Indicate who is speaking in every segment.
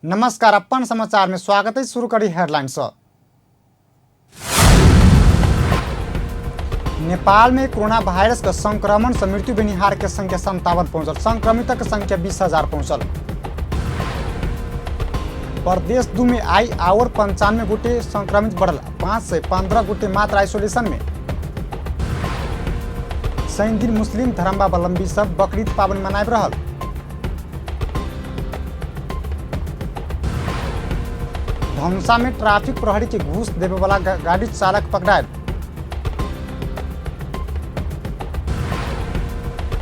Speaker 1: नमस्कार, अपन समाचार में स्वागत है। शुरू करी हेडलाइन से। नेपाल में कोरोना वायरस के संक्रमण से मृत्यु भेनिहार के संख्या 57 पहुंचल, संक्रमितक संख्या 20,000 पहुंचल। प्रदेश 2 में आई और 95 गोटे संक्रमित बढ़ल, 515 गोटे मात्र आइसोलेशन में। शनि दिन मुस्लिम धर्मावलंबी सब बकरीद पाबनि मनाबि रहल। धनुषा में ट्रैफिक प्रहरी के घूस देवे वाला गाड़ी चालक पकड़ायल।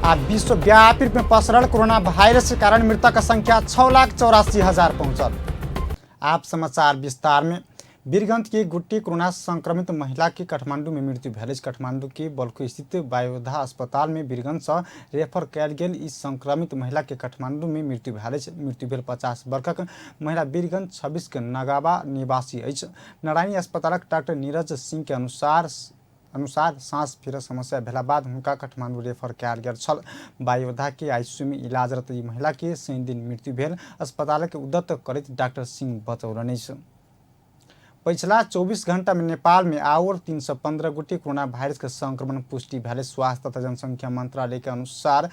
Speaker 1: आ विश्वव्यापी रूप में पसरल कोरोना वायरस के कारण मृतक संख्या 6,84,000 पहुंचल। आप समाचार विस्तार में। वीरगंज के गुट्टी कोरोना संक्रमित महिला के काठमांडू में मृत्यु भेल अछि। काठमांडू के बल्खु स्थित बायोधा अस्पताल में वीरगंज से रेफर कयल गेल ई संक्रमित महिला के काठमांडू में मृत्यु भेल अछि। मृत्यु भेल 50 वर्षक महिला वीरगंज 26 के नगावा निवासी अछि। नारायणी अस्पतालक डॉक्टर नीरज सिंह के अनुसार सांस फेरक समस्या भेला बाद हुनका काठमांडू रेफर कयल गेल छल। बायोधा के आईसीयू में इलाजरत ई महिला के शनि दिन मृत्यु भेल अस्पताल के उद्दत करैत डॉक्टर सिंह बतौलनि अछि। पछिला 24 घंटा में नेपाल में आओर 315 गोटे कोरोना वायरस के संक्रमण पुष्टि भेल। स्वास्थ्य तथा जनसंख्या मंत्रालय के अनुसार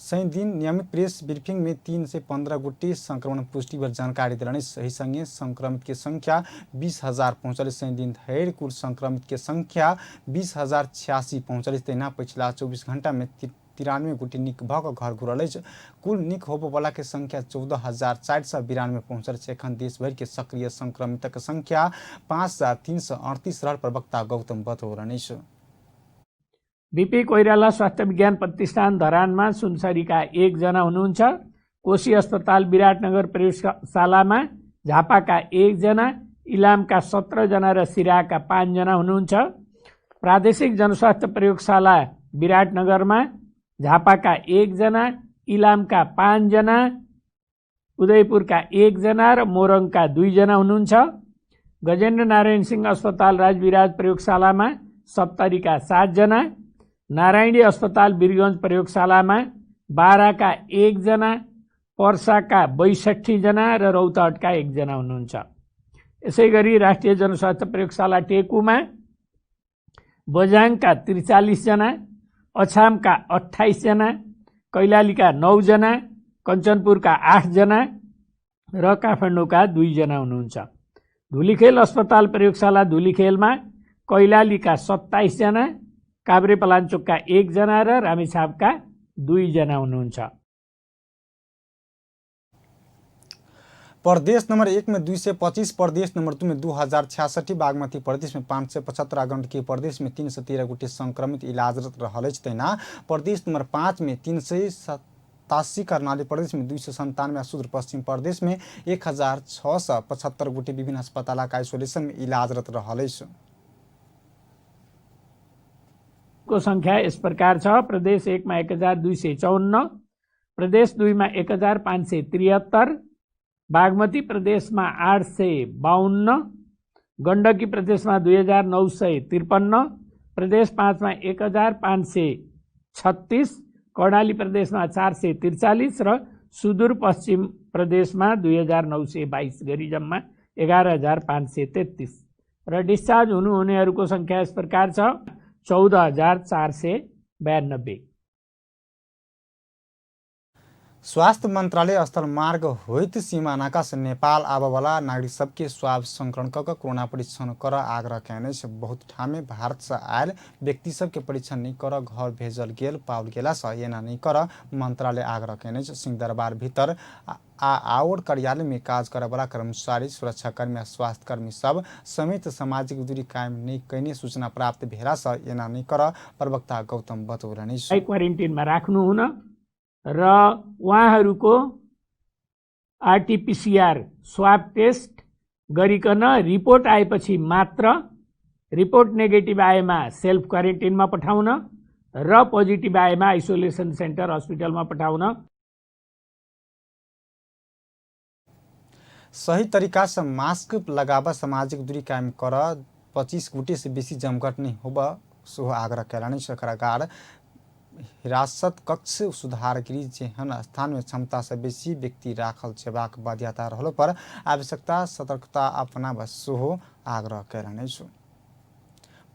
Speaker 1: शनि दिन नियमित प्रेस ब्रीफिंग में 315 गोटे संक्रमण पुष्टि भेल जानकारी देलनि। एहि संगे संक्रमित के संख्या 20,000 पहुंचल। शनि दिन धरि कुल संक्रमित के संख्या 20,086 पहुंचल। तहिना पछिला 24 घंटा में 93 गोटे नीक भऽ कऽ घर घुरल अछि। कुल नीक होबयवला के संख्या 14,492 पहुंचल अछि। एखन देश भरि के सक्रिय संक्रमितक संख्या 5,338 रहल प्रवक्ता गौतम बतौलनि अछि।
Speaker 2: बीपी कोइराला स्वास्थ्य विज्ञान प्रतिष्ठान धरानमा सुनसरीका 1 जना हुनुहुन्छ। कोशी अस्पताल विराटनगर प्रयोगशालामा झापाका 1 जना, इलामका 17 जना र सिराहाका 5 जना हुनुहुन्छ। प्रादेशिक जनस्वास्थ्य प्रयोगशाला विराटनगरमा झापाका 1 जना, इलामका 5 जना, उदयपुरका 1 जना र मोरङका 2 जना हुनुहुन्छ। गजेन्द्र नारायण सिंह अस्पताल राजविराज प्रयोगशालामा सप्तरीका 7 जना, नारायणी अस्पताल वीरगञ्ज प्रयोगशालामा बाराका 1 जना, पर्साका 62 जना र रौतहटका 1 जना हुनुहुन्छ। यसैगरी राष्ट्रिय जनस्वास्थ्य प्रयोगशाला टेकुमा बझाङका 43 जना, अछामका 28 जना, कैलालीका 9 जना, कञ्चनपुरका 8 जना र काठमाडौँका 2 जना हुनुहुन्छ। धुलीखेल अस्पताल प्रयोगशाला धुलीखेलमा कैलालीका 27 जना, काभ्रेपलाञ्चोकका 1 जना र रामेछापका 2 जना हुनुहुन्छ।
Speaker 1: प्रदेश नंबर 1 में 225, प्रदेश नंबर 2 में 2066, बागमती प्रदेश में 575, गण्डकी प्रदेश में 313 गोटे संक्रमित इलाजरत रहल अछि। तहिना प्रदेश नंबर 5 में 387, कर्णाली प्रदेश में 297 आ सुदूरपश्चिम प्रदेश में 1675 गोटे विभिन्न अस्पतालक आइसोलेशन में इलाजरत रहल अछि।
Speaker 2: को संख्या यस प्रकार छ। प्रदेश 1 मा 1254, प्रदेश 2 मा 1573, बागमती प्रदेशमा 852, गण्डकी प्रदेशमा 2953, प्रदेश 5 मा 1536, कर्णाली प्रदेशमा 443 र सुदूरपश्चिम प्रदेशमा 2922 गरी जम्मा 11533 र डिस्चार्ज हुनुहुनेहरूको संख्या यस प्रकार छ 14492।
Speaker 1: स्वास्थ्य मंत्रालय स्थल मार्ग होइत सीमा नाका से नेपाल आबयवला नागरिक सबके स्वाब संकलन कऽ कोरोना परीक्षण कर आग्रह कयने अछि। बहुत ठामे भारत से आयल व्यक्ति सबके परीक्षण नहि कर घर भेजल गेल पाओल गेला से एना नहि कर मंत्रालय आग्रह कयने अछि। सिंहदरबार भीतर आ आओर कार्यालय में काज करयवला कर्मचारी, सुरक्षाकर्मी आ स्वास्थ्यकर्मी सब समेत सामाजिक दूरी कायम नहि कयने सूचना प्राप्त भेला से एना नहि कर प्रवक्ता गौतम बतौलनि अछि।
Speaker 2: क्वारेन्टिनमा राख्नुहुन र उहाँहरूको आरटीपीसीआर स्वाब टेस्ट गरिकन रिपोर्ट आएपछि मात्र, रिपोर्ट नेगेटिभ आएमा सेल्फ क्वारेन्टिनमा पठाउन र पोजिटिभ आएमा आइसोलेसन सेन्टर हस्पिटलमा पठाउन।
Speaker 1: सही तरीका से मास्क लगाब, सामाजिक दूरी कायम कर, 25 गोटे से बेसी जमघट नहीं होब सेहो आग्रह कयलनि। सरकार हिरासत कक्ष, सुधार गृह जेहन स्थान में क्षमता से बेसी व्यक्ति राखल जेबाक बाध्यता रहलो पर आवश्यकता सतर्कता अपनाब सेहो आग्रह कयलनि अछि।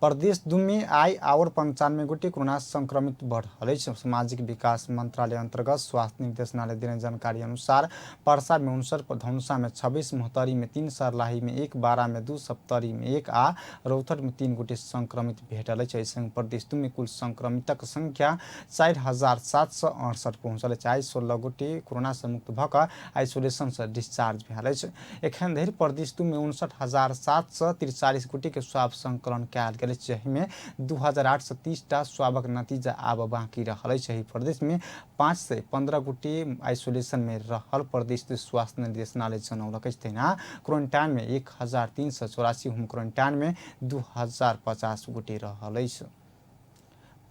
Speaker 1: प्रदेश 2 में आइ आओर 95 गोटे कोरोना संक्रमित बढ़ल अछि। सामाजिक विकास मंत्रालय अंतर्गत स्वास्थ्य निर्देशनालय देने जानकारी अनुसार परसा में 59, धनुषा में 26, मोहतरी में 3, सरलाही में 1, बारा में 2, सप्तरी में 1 आ रौथट में 3 गोटे संक्रमित भेटल अछि। एहि संग प्रदेश 2 में कुल संक्रमितक संख्या 4768 पहुँचल अछि। आइ 16 गोटे कोरोना से मुक्त भऽ कऽ आइसोलेशन से डिस्चार्ज भेल अछि। एखन धरि प्रदेश 2 में 59,743 गोटे के स्वाब संकलन कयल गेल अछि, जाहिमे 2,830 टा स्वाबक नतीजा आब बाँकी रहल अछि। एहि प्रदेश में 515 गोटे आइसोलेशन में रहल प्रदेश स्वास्थ्य निर्देशनालय जनौलक अछि। तहिना क्वारेंटाइन में 1,384, होम क्वारेंटाइन में 2,050 गोटे रहल अछि।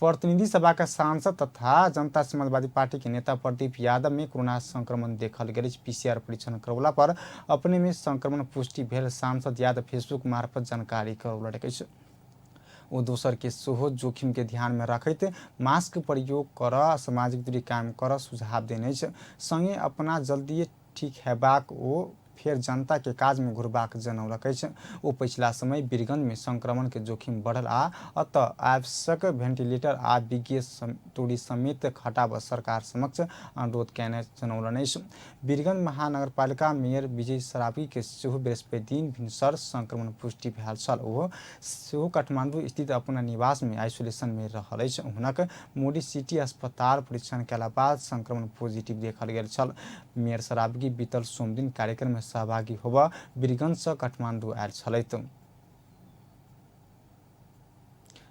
Speaker 1: प्रतिनिधि सभा के सांसद तथा जनता समाजवादी पार्टी के नेता प्रदीप यादव में कोरोना संक्रमण देखल गेल अछि। पीसीआर परीक्षण करौला पर अपने में संक्रमण पुष्टि भेल सांसद यादव फेसबुक मार्फत जानकारी करौलक अछि। ओ दोसर के सेहो जोखिम के ध्यान में रखैत मास्क प्रयोग कर, सामाजिक दूरी कायम कर सुझाव देने अछि। संगे अपना जल्दी ठीक हेबाक ओ फेर जनता के काज में घुरबाक जनौलक अछि। ओ पछिला समय वीरगंज में संक्रमण के जोखिम बढ़ल आ अतः आवश्यक वेंटिलेटर आ विज्ञ तोड़ी समेत खटाब सरकार समक्ष अनुरोध कयने जनौलनि अछि। वीरगंज महानगरपालिका मेयर विजय सरावगी के सेहो बृहस्पति दिन भिनसर संक्रमण पुष्टि भेल छल। ओ सेहो काठमांडू स्थित अपना निवास में आइसोलेशन में रहल अछि। हुनक मोडी सिटी अस्पताल परीक्षण कयला बाद संक्रमण पॉजिटिव देखल गेल छल। मेयर सरावगी बीतल सोमदिन कार्यक्रम में सहभागी होबऽ वीरगंज से काठमांडू आयल छलथि।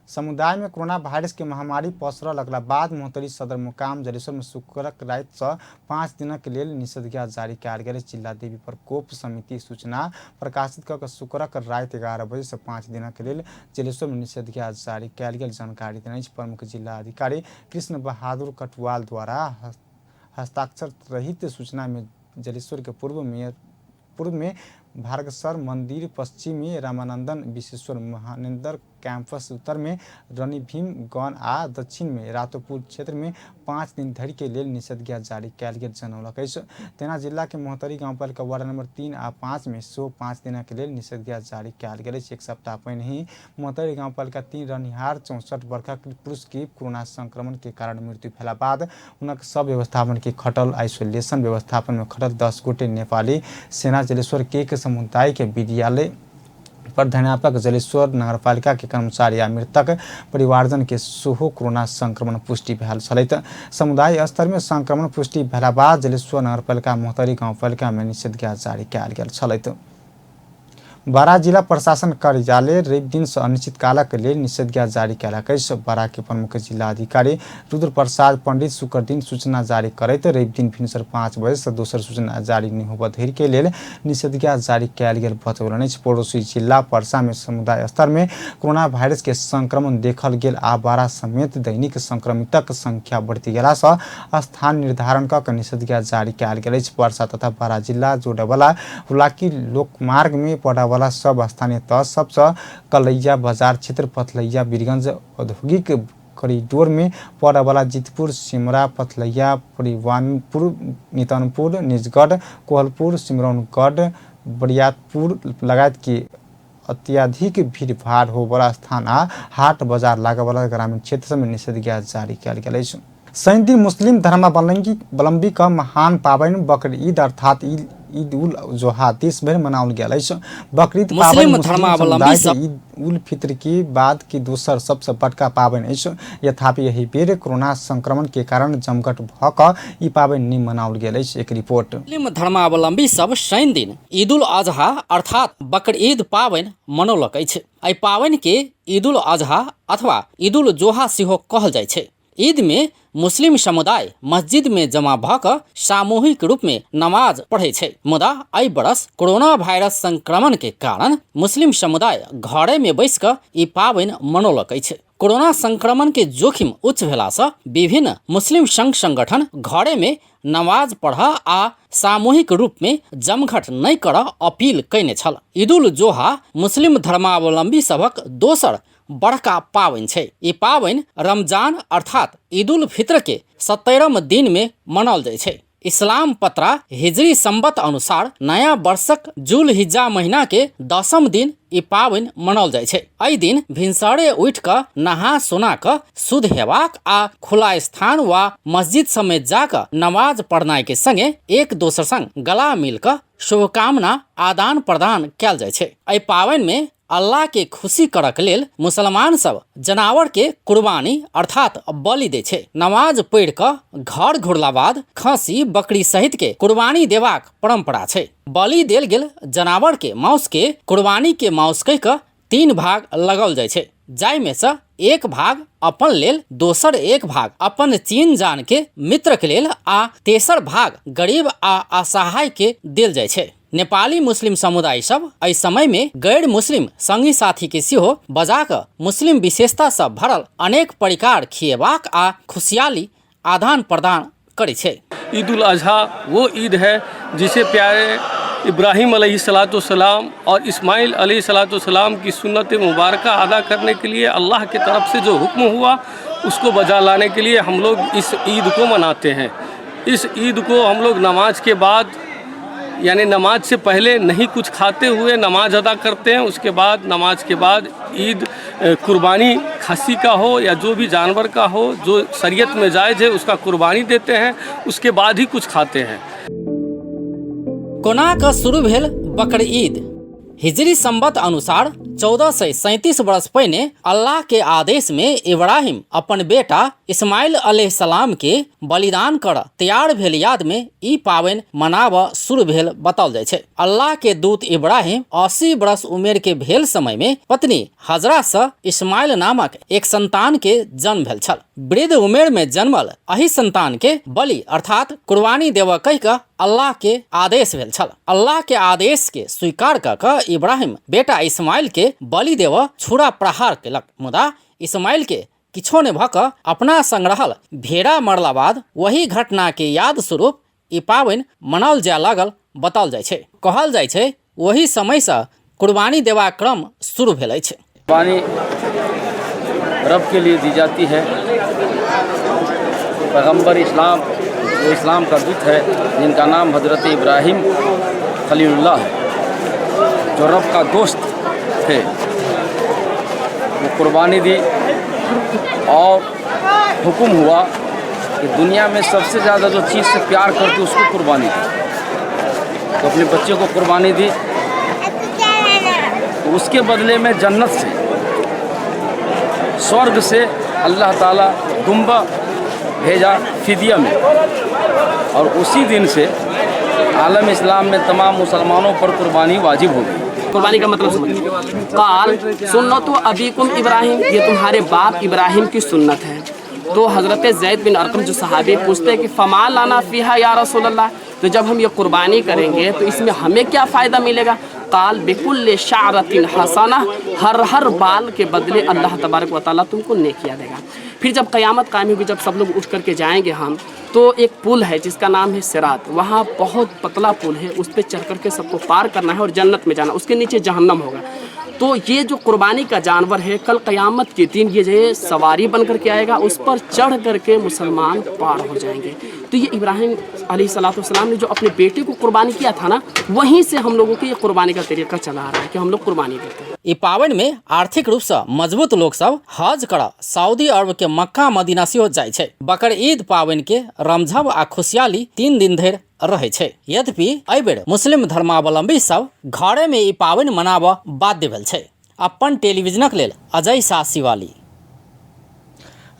Speaker 1: समुदाय में कोरोना वायरस के महामारी पसरऽ लगला बाद महोत्तरी सदरमुकाम जलेश्वर में शुक्रक राति से 5 दिनक लेल निषेधाज्ञा जारी कयल गेल। जिला देवी प्रकोप समिति सूचना प्रकाशित कऽ शुक्रक राति 11 बजे से 5 दिनक लेल जलेश्वर में निषेधाज्ञा जारी कयल गेल जानकारी देने अछि। प्रमुख जिला अधिकारी कृष्ण बहादुर कटुआल द्वारा हस्ताक्षर रहित सूचना में जलेश्वर के पूर्व में भार्गसर मंदिर, पश्चिम में रामानंदन विश्वेश्वर महानेन्द्र कैंपस, उत्तर में रणीभीम गण आ दक्षिण में रातोपुर क्षेत्र में 5 दिन धरि के लेल निषेधाज्ञा जारी कयल गेल जनौलक अछि। तेना जिला के महोत्तरी गाउँपालिका वार्ड नंबर 3 आ 5 में सेहो 5 दिनक लेल निषेधाज्ञा जारी कयल गेल अछि। एक सप्ताह पहिनहि महोत्तरी गाउँपालिका 3 रहनिहार 64 वर्षक पुरुष के कोरोना संक्रमण के कारण मृत्यु भेला बाद हुनक सब व्यवस्थापन के खटल आइसोलेशन व्यवस्थापन में खटल 10 गोटे नेपाली सेना जलेश्वर के एक समुदाय के विद्यालय प्रधानाध्यापक जलेश्वर नगरपालिका के कर्मचारी आ मृतक परिवारजन के सेहो कोरोना संक्रमण पुष्टि भेल छलैत। समुदाय स्तर में संक्रमण पुष्टि भेला बाद जलेश्वर नगरपालिका महोत्तरी गाउँपालिका में निषेधाज्ञा जारी कयल गेल छलैत। बारा जिला प्रशासन कार्यालय रवि दिन से अनिश्चितकालक लेल निषेधाज्ञा जारी कयलक अछि। बारा के प्रमुख जिला अधिकारी रुद्र प्रसाद पंडित शुक्र दिन सूचना जारी करैत रवि दिन भिनसर 5 बजे से दोसर सूचना जारी नहि होबऽ धरि के लेल निषेधाज्ञा जारी कयल गेल बतौलनि अछि। पड़ोसी जिला परसा में समुदाय स्तर में कोरोना वायरस के संक्रमण देखल गेल आ बारा समेत दैनिक संक्रमितक संख्या बढ़ि गेला सँ स्थान निर्धारण कऽ निषेधाज्ञा जारी कयल गेल अछि। परसा तथा बारा जिला जोड़यवला हुलाकी लोकमार्ग में पड़यवला सब स्थानीय तह सबसँ कलैया बाजार क्षेत्र, पथलैया, वीरगंज औद्योगिक कॉरिडोर में पड़यवला जितपुर, सिमरा, पथलैया, परिवानपुर, नितनपुर, निजगढ़, कोहलपुर, सिमरौनगढ़, बरियातपुर लगायत के अत्यधिक भीड़भाड़ होबला स्थान आ हाट बाजार लागयवला ग्रामीण क्षेत्र सब में निषेधाज्ञा जारी कयल गेल अछि। शनिदिन मुस्लिम धर्मावलंबी क महान पाबनि बकरीद अर्थात ईद उल जोहा देश भरि मनाओल गेल अछि। बकरीद पाबनि
Speaker 3: मुस्लिम
Speaker 1: मुस्लिम
Speaker 3: धर्मावलंबी
Speaker 1: समुदाय के ईद उल फित्र के बाद के दोसर सबसँ बड़का पाबनि अछि। यथापि एहि बेर कोरोना संक्रमण के कारण जमघट भऽ कऽ ई पाबनि नहि मनाओल गेल अछि। एक रिपोर्ट।
Speaker 3: मुस्लिम धर्मावलंबी सब शनि दिन ईद उल अजहा अर्थात बकरीद पाबनि मनौलक अछि। एहि पाबनि के ईद उल अजहा अथवा ईद उल जोहा सेहो कहल जाइ छै। ईद में मुस्लिम समुदाय मस्जिद में जमा भऽ कऽ सामूहिक रूप में नमाज पढ़ै छै। मुदा एहि बरस कोरोना वायरस संक्रमण के कारण मुस्लिम समुदाय घरे में बैस कऽ ई पाबनि मनौलक अछि। कोरोना संक्रमण के जोखिम उच्च भेला सँ विभिन्न मुस्लिम संघ संगठन घरे में नमाज पढ़ आ सामूहिक रूप में जमघट नहि करऽ अपील कयने छल। ईद उल जोहा मुस्लिम धर्मावलंबी सभक दोसर बड़का पाबनि छै। ई पाबनि रमजान अर्थात ईद उल फित्र के 17म दिन में मनाओल जाइ छै। इस्लाम पत्रा हिजरी संवत अनुसार नया वर्षक जुल हिज्जा महीना के 10म दिन ई पाबनि मनाओल जाइ छै। एहि दिन भिनसरे उठि कऽ नहा सोना कऽ शुद्ध हेबाक आ खुला स्थान वा मस्जिद समेत जा कऽ नमाज पढ़नाइ के संगे एक दोसर संग गला मिल कऽ शुभकामना आदान प्रदान कयल जाइ छै। एहि पाबनि में अल्लाह के खुशी करक लेल मुसलमान सब जनावर के कुर्बानी अर्थात बलि दै छै। नमाज पढ़ि कऽ घर घुरला बाद खसी बकरी सहित के कुर्बानी देबाक परंपरा छै। बलि देल गेल जनावर के मांस के कुर्बानी के मांस कहि कऽ 3 भाग लगाओल जाइ छै, जाहि में से एक भाग अपन लेल, दोसर एक भाग अपन चीन जान के मित्र के लेल आ तेसर भाग गरीब आ असहाय के देल जाइ छै। नेपाली मुस्लिम समुदाय सब एहि समय में गैर मुस्लिम संगी साथी के सेहो बजा कऽ मुस्लिम विशेषता सब भरल अनेक परिकार खिएबाक आ खुशहाली आदान प्रदान करै छै।
Speaker 4: ईद उल अजहा वो ईद है जिसे प्यारे इब्राहिम अलैहिस्सलाम और इस्माइल अलैहिस्सलाम की सुन्नत मुबारक अदा करने के लिए अल्लाह के तरफ से जो हुक्म हुआ उसको बजा लाने के लिए हम लोग इस ईद को मनाते हैं। इस ईद को हम लोग नमाज के बाद यानी नमाज से पहले नहीं कुछ खाते हुए नमाज अदा करते हैं। उसके बाद नमाज के बाद ईद कुर्बानी खसी का हो या जो भी जानवर का हो जो शरीयत में जायज़ है उसका कुर्बानी देते हैं, उसके बाद ही कुछ खाते हैं।
Speaker 3: कोना कऽ शुरू भेल बकरीद? हिजरी संवत अनुसार 1437 वर्ष पहिने अल्लाह के आदेश में इब्राहिम अपन बेटा इस्माइल अलैहिस्सलाम के बलिदान कर तैयार भेल याद में ई पाबनि मनाबऽ शुरू भेल बताओल जाइ छै। अल्लाह के दूत इब्राहिम 80 वर्ष उमेर के भेल समय में पत्नी हजरा से इस्माइल नामक एक संतान के जन्म भेल छल। वृद्ध उमेर में जन्मल एहि संतान के बलि अर्थात कुर्बानी देबऽ कहि कऽ अल्लाह के आदेश भेल छल। अल्लाह के आदेश के स्वीकार कऽ कऽ इब्राहिम बेटा इस्माइल के बलि देबऽ छुरा प्रहार केलक, मुदा इस्माइल के किछो नहि भऽ कऽ अपना संग रहल भेड़ा मरला बाद वही घटना के याद स्वरूप ई पाबनि मनाओल जाय लागल बताओल जाइ छै। कहल जाइ छै ओही समय सँ कुर्बानी देबाक क्रम शुरू भेल अछि।
Speaker 5: कुर्बानी रब के लिए दी जाती है। पैगंबर इस्लाम जो इस्लाम का दूत है, जिनका नाम हज़रत इब्राहिम खलीलुल्लाह है, जो रब का दोस्त थे, वो कुर्बानी दी और हुक्म हुआ कि दुनिया में सबसे ज़्यादा जो चीज़ से प्यार करती उसको कुर्बानी दी। तो अपने बच्चे को कुर्बानी दी तो उसके बदले में जन्नत से, स्वर्ग से अल्लाह ताला दुम्बा भेजा फिदिया में, और उसी दिन से आलम इस्लाम में तमाम मुसलमानों पर कुर्बानी वाजिब हो गई।
Speaker 6: कुर्बानी का मतलब समझ, काल सुन्नतु अबीकुम इब्राहिम, ये तुम्हारे बाप इब्राहिम की सुन्नत है। तो हज़रत ज़ैद बिन अरकम जो सहाबी पूछते हैं कि फ़मा लाना फ़ीहा या रसूल अल्लाह, तो जब हम ये कुर्बानी करेंगे तो इसमें हमें क्या फ़ायदा मिलेगा? काल बिकुल्ल शारतिन हसना, हर हर बाल के बदले अल्लाह तबारक व तआला तुमको नेकियां देगा। फिर जब क़यामत कायम होगी, जब सब लोग उठ करके जाएंगे हम, तो एक पुल है जिसका नाम है सिरात, वहाँ बहुत पतला पुल है, उस पर चढ़ करके सबको पार करना है और जन्नत में जाना, उसके नीचे जहन्नम होगा। तो ये जो कुर्बानी का जानवर है, कल क़यामत के दिन ये जो है सवारी बन करके आएगा, उस पर चढ़ करके मुसलमान पार हो जाएंगे। तो ये इब्राहिम अलैहिस्सलाम ने जो अपने बेटे को कुर्बानी किया था ना, वहीं से हम लोगों के ये कुर्बानी का तरीका चला आ रहा है कि हम लोग कुर्बानी देते हैं।
Speaker 3: ई पाबनि में आर्थिक रूप से मजबूत लोक सब हज करऽ सऊदी अरब के मक्का मदीना सेहो जाइ छै। बकरीद पाबनि के रमझम आ खुशहाली 3 दिन धरि रहै छै। यद्यपि एहि बेर मुस्लिम धर्मावलंबी सब घरे में ई पाबनि मनाबऽ बाध्य भेल छै। अपन टेलीविजनक लेल अजय शाह शिवाली।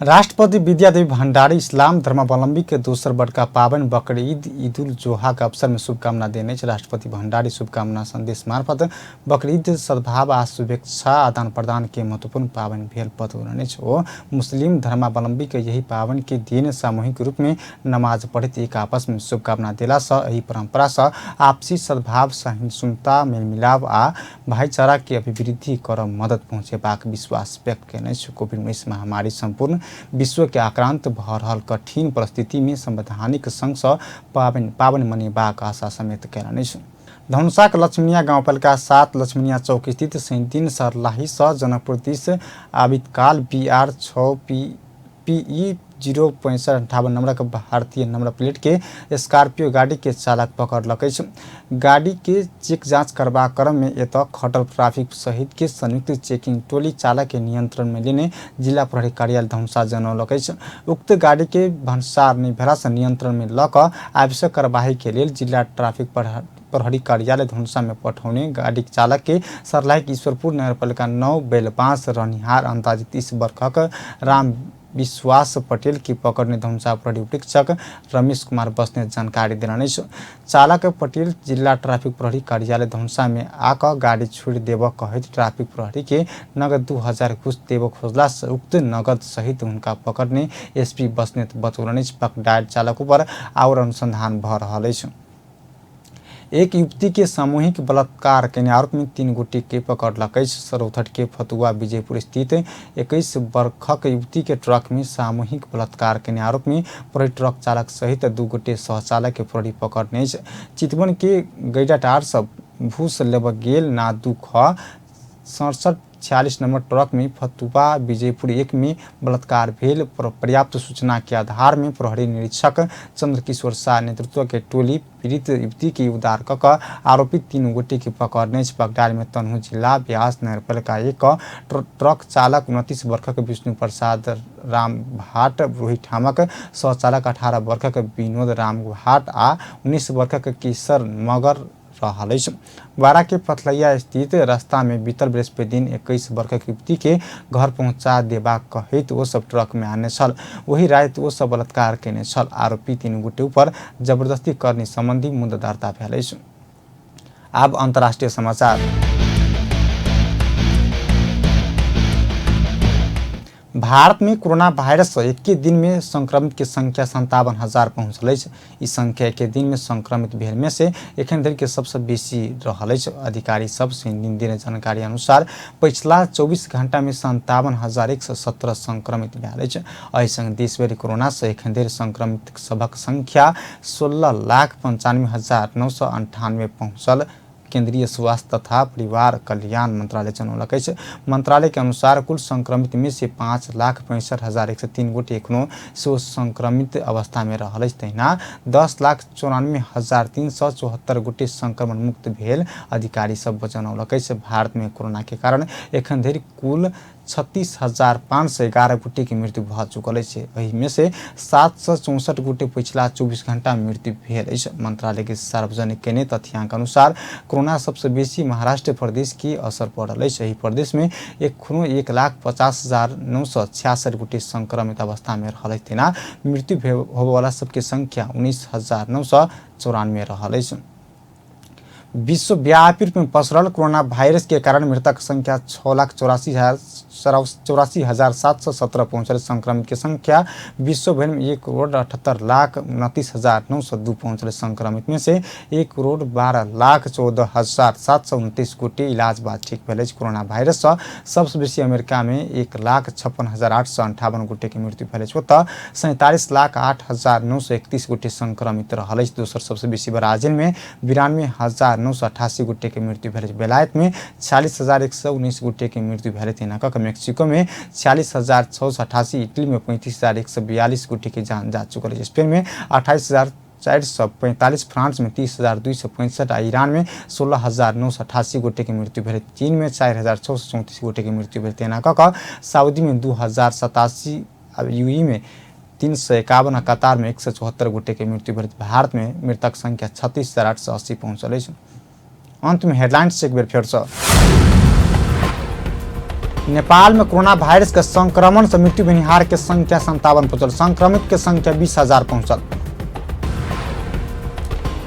Speaker 1: राष्ट्रपति विद्यादेवी भण्डारी इस्लाम धर्मावलंबी के दोसर बड़का पाबनि बकरीद ईद उल जोहा के अवसर में शुभकामना देने अछि। राष्ट्रपति भण्डारी शुभकामना संदेश मार्फत बकरीद सद्भाव आ शुभेच्छा आदान प्रदान के महत्वपूर्ण पाबनि भेल बतौलनि अछि। ओ मुस्लिम धर्मावलंबी के यही पाबनि के दिन सामूहिक रूप में नमाज पढ़ैत एक आपस में शुभकामना देला सँ एहि परंपरा सँ आपसी सद्भाव, सहिष्णुता, मेलमिलाप आ भाईचारा के अभिवृद्धि कर मदद पहुँचेबाक विश्वास व्यक्त कयने अछि। कोविड-19 महामारी संपूर्ण विश्व के आक्रांत भऽ रहल कठिन परिस्थिति में संवैधानिक संघ सँ पाबनि पाबनि मनेबाक आशा समेत कयलनि अछि। धनुषाक लक्ष्मणिया गाउँपालिका 7 लक्ष्मणिया चौक स्थित शनिदिन सर्लाही सँ जनकपुर दिस आबित काल BR 6 PE 06558 नंबरक भारतीय नंबर प्लेट के स्कॉर्पियो गाड़ी के चालक पकड़लक अछि। गाड़ी के चेक जांच करबाक क्रम में एतय खटल ट्रैफिक सहित के संयुक्त चेकिंग टोली चालक के नियंत्रण में लेने जिला प्रहरी कार्यालय धनुषा जनौलक अछि। उक्त गाड़ी के भन्सार नहि भेला सँ नियंत्रण में लऽ कऽ आवश्यक कार्यवाही के लेल जिला ट्रैफिक प्रहरी कार्यालय धनुषा में पठौने गाड़ी चालक के सर्लाहीक ईश्वरपुर नगरपालिका 9 बेलबांस रहनिहार अंदाजे 30 वर्षक राम विश्वास पटेल की पकड़ने धनुषा प्रहरी उपरीक्षक रमेश कुमार बस्नेत जानकारी देलनि अछि। चालक पटेल जिला ट्रैफिक प्रहरी कार्यालय धनुषा में आकऽ गाड़ी छोड़ि देबऽ कहैत ट्रैफिक प्रहरी के नगद 2000 घूस देबऽ खोजला से उक्त नगद सहित हुनका पकड़ने एसपी बस्नेत बतौलनि अछि। पकड़ायल चालक ऊपर आओर अनुसंधान भऽ रहल अछि। एक युवती के सामूहिक बलात्कार केने आरोप में 3 गोटे के पकड़लक अछि। सरौथट के फतुआ विजयपुर स्थित 21 वर्षक युवती के ट्रक में सामूहिक बलात्कार केने आरोप में प्रहरी ट्रक चालक सहित 2 गोटे सहचालक के प्रहरी पकड़ने अछि। चितवन के गैडाटार से भूस लेबऽ गेल ना 2 ख 6746 नंबर ट्रक में फतुआ विजयपुर 1 में बलात्कार भेल। पर्याप्त सूचना के आधार में प्रहरी निरीक्षक चंद्रकिशोर शाह नेतृत्व के टोली पीड़ित युवती के उद्धार कऽ कऽ आरोपित 3 गोटे के पकड़ने अछि। पकड़ायल में तनहु जिला ब्यास नगरपालिका 1 ट्रक चालक 29 वर्षक विष्णु प्रसाद राम भाट रोहिठामक सहचालक 18 वर्षक विनोद राम भाट आ 19 वर्षक केशर मगर रहल अछि। बारा के पथलैया स्थित रास्ता में बीतल बृहस्पति दिन 21 वर्षक युवती के घर पहुंचा देबाक कहैत ओ सब ट्रक में आने छल। वही राति ओ सब बलात्कार केने छल। आरोपी 3 गोटे ऊपर जबरदस्ती करने संबंधी मुद्दा दर्ता भेल अछि। आब अंतर्राष्ट्रीय समाचार। भारत में कोरोना वायरस से एक दिन में संक्रमित के संख्या 57,000 पहुंचल अछि। ई संख्या एक दिन में संक्रमित भेल में से एखन धरि के सबसे बेसी रहल अछि। अधिकारी सब शनि दिन देने जानकारी अनुसार पछिला 24 घंटा में 57,117 संक्रमित भेल अछि। एहि संग देशभरि कोरोना से एखन धरि संक्रमित सभक संख्या 16,95,998 पहुंचल केंद्रीय स्वास्थ्य तथा परिवार कल्याण मंत्रालय जनौलक अछि। मंत्रालय के अनुसार कुल संक्रमित में से 5,65,103 गोटे एखनो सेहो संक्रमित अवस्था में रहल अछि। तहिना 10,94,374 गोटे संक्रमण मुक्त भेल अधिकारी सब जनौलक अछि। भारत में कोरोना के कारण एखन धरि कुल 36,511 गोटे के मृत्यु भऽ चुकल अछि। एहि में से 764 गोटे पछिला 24 घंटा में मृत्यु भेल अछि। मंत्रालय के सार्वजनिक केने तथ्यांक अनुसार कोरोना सबसे बेसी महाराष्ट्र प्रदेश के असर पड़ल अछि। एहि प्रदेश में एखनो 1,50,966 गोटे संक्रमित अवस्था में रहल अछि। तहिना मृत्यु होबयवला सबके संख्या 19,994 रहल अछि। विश्वव्यापी रूप में पसरल कोरोना वायरस के कारण मृतक संख्या 6,84,717 पहुंचल। संक्रमित के संख्या विश्वभर में 1,78,29,902 पहुंचल। संक्रमित में से 1,12,14,729 गोटे इलाज बाद ठीक भेल अछि। कोरोना वायरस से सबसे बेसी अमेरिका में 1,56,858 गोटे के मृत्यु भेल अछि। ओतऽ 47,08,931 गोटे संक्रमित रहल अछि। दोसर सबसे बेसी ब्राजील में 92,988 गोटे के मृत्यु भेल अछि। बेलायत में 46,119 गोटे के मृत्यु भेल अछि। तहिना कऽ मेक्सिको में 46,688, इटली में 35,142 गोटे के जान जा चुकल अछि। स्पेन में 28,445, फ्रांस में 30,265 आ ईरान में 16,988 गोटे के मृत्यु भेल। चीन में 4,634 गोटे के मृत्यु भेल। तहिना कऽ कऽ सऊदी में 2,087, यूएई में 351 आ कतार में 174 गोटे के मृत्यु भेल। भारत में मृतक संख्या 36,880 पहुंचल अछि। अंत में हेडलाइंस एक बेर फेर से। नेपाल में कोरोना वायरस के संक्रमण से मृत्यु भेनिहार के संख्या 57 पहुंचल। संक्रमित के संख्या 20,000 पहुंचल।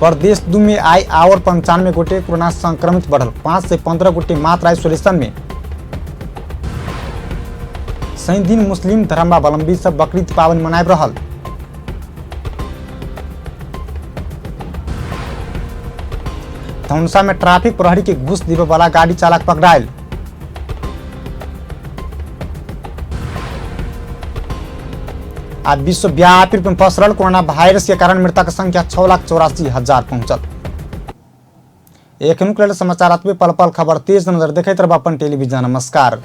Speaker 1: प्रदेश 2 में आई और 95 गोटे कोरोना संक्रमित बढ़ल। 5 से 15 गोटे मात्र आइसोलेशन में। शनि दिन मुस्लिम धर्मावलंबी सब बकरीद पाबनि मनाबि रहल। धनुषा में ट्रैफिक प्रहरी के घूस देवे वाला गाड़ी चालक पकड़ायल। आ विश्वव्यापी रूप में पसरल कोरोना वायरस के कारण मृतक संख्या 6,84,000 पहुंचल। एखनुक लेल समाचार अतबे। पल पल खबर तेज नजर देखैत रहब अपन टेलीविजन। नमस्कार।